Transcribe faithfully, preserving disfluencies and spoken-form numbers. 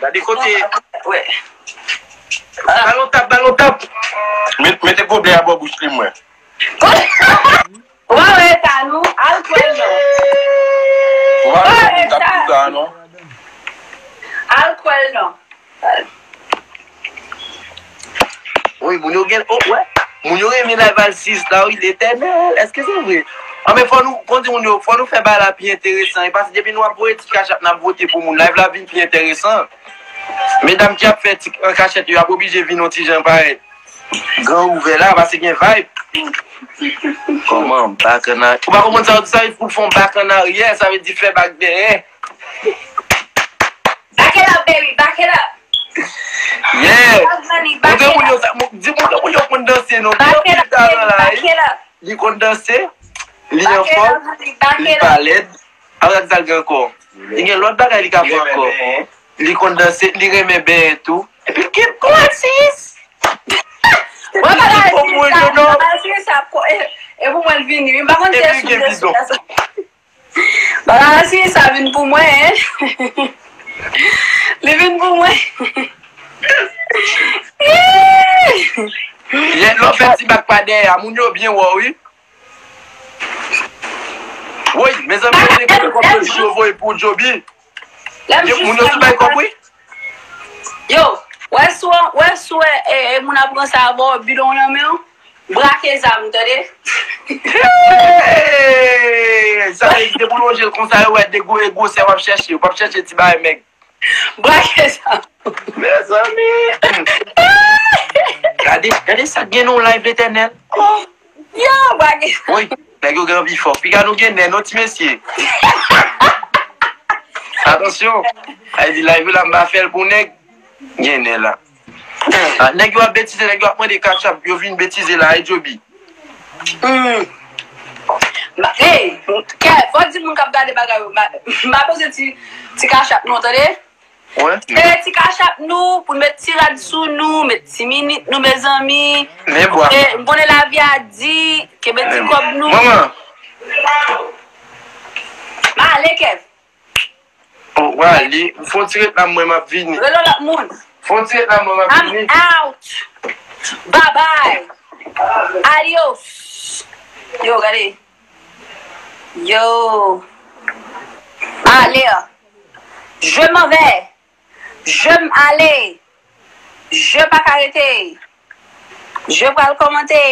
Gade kote. Wè. Balon tap, balon tap. Met- Mete goblè a bò bouch li mwen. Wè, wè, ta nou. Al kwè l non. Ou pa wè tap pou sa non. Al kwè l non. Wi, moun yo gen, oh, wè. Moun yo renmen live al sis la, wi, Letènèl. Èske se vre? An men fò nou, kon di moun yo, fò nou fè bagay la pi enteresan. E paske depi nou ap voye ti kachap, n ap vote pou moun. Live la vin pi enteresan. Medam ki ap fè ti an kachèt yo, ap oblije vin yon ti jan parèt. Gran ouvè la, paske gen vibe. Kòman, bakanari? Ou pa konprann sa yo di sa, pou fè yon bakanari, sa vle di fè bak dèyè. Back it up, baby, back it up. Yeah. Money, back Montre moun it yo up. Sa, di moun yo konn danse non. Gen Back yon it ti up, talan baby, la, back wi. It up. Li konn danse, li Back it anfòm, up, honey, back li it pa up. Lèd. Avèk sa l gen ankò. Li gen lòt bagay li ka fè ankò. Li konn danse, li renmen benyen tou. Epi l gen kò sis. Mwen pa Li gade konn si mwen sa, non. pa gade si sa, ko- e e pou mwen l vini. Mwen pa konn si Epi e l sou gen mesye bidon. a sa. Bagay la si sa vin pou mwen, hein? Li vin pou mwen. Lè lè w fè ti bak pa dèyè a, moun yo byen wè w, wi. Woy, mezanmi, yo te konn kòb yo di yo voye pou Joby. Moun yo sou bay kòb, wi. Yo, wè sou, wè sou, e, e, moun ap pran sa avè w, bidon nan men w. Brake zam, tande? Hey! Sa vle di depi w lonje l konsa, yo wè de gwo e gwosè w ap chèche. W ap chèche ti bagay mèg. Brake zam. Mezanmi! Gade, gade sa gen nou live Letènèl. Oh! Yo, brake zam. Woy, nèg yo gen anvi fò. Piga nou gen nè, non, ti mesye. Atansyon. Ay di live la, m pa fè l pou nèg. Gen nè la. Ah, nèg yo ap betize, nèg yo ap mande kachap, yo vin betize la, e Joby. Hmm. Ma, hey, kè, fò di moun k ap gade bagay yo, ma, ma bezwen ti, ti kachap nou, tande? Wè. Se ti kachap nou, pou n met ti rad sou nou, met ti minit nou, mezanmi. Men bwa. E, m konnen lavi a di, kenbe ti kòb nou. Manman. Ma ale, Kev. Oh, wè, li, fon ti ret la, mwen, m ap vini. Rele lòt moun. Fon ti ret la, mwen, m ap I'm vini. Out. Bye bye. Adios. Yo, gade. Yo. Allez. Je m'en vais. Je m'en aller. Je pa ka rete. Je pral kòmante.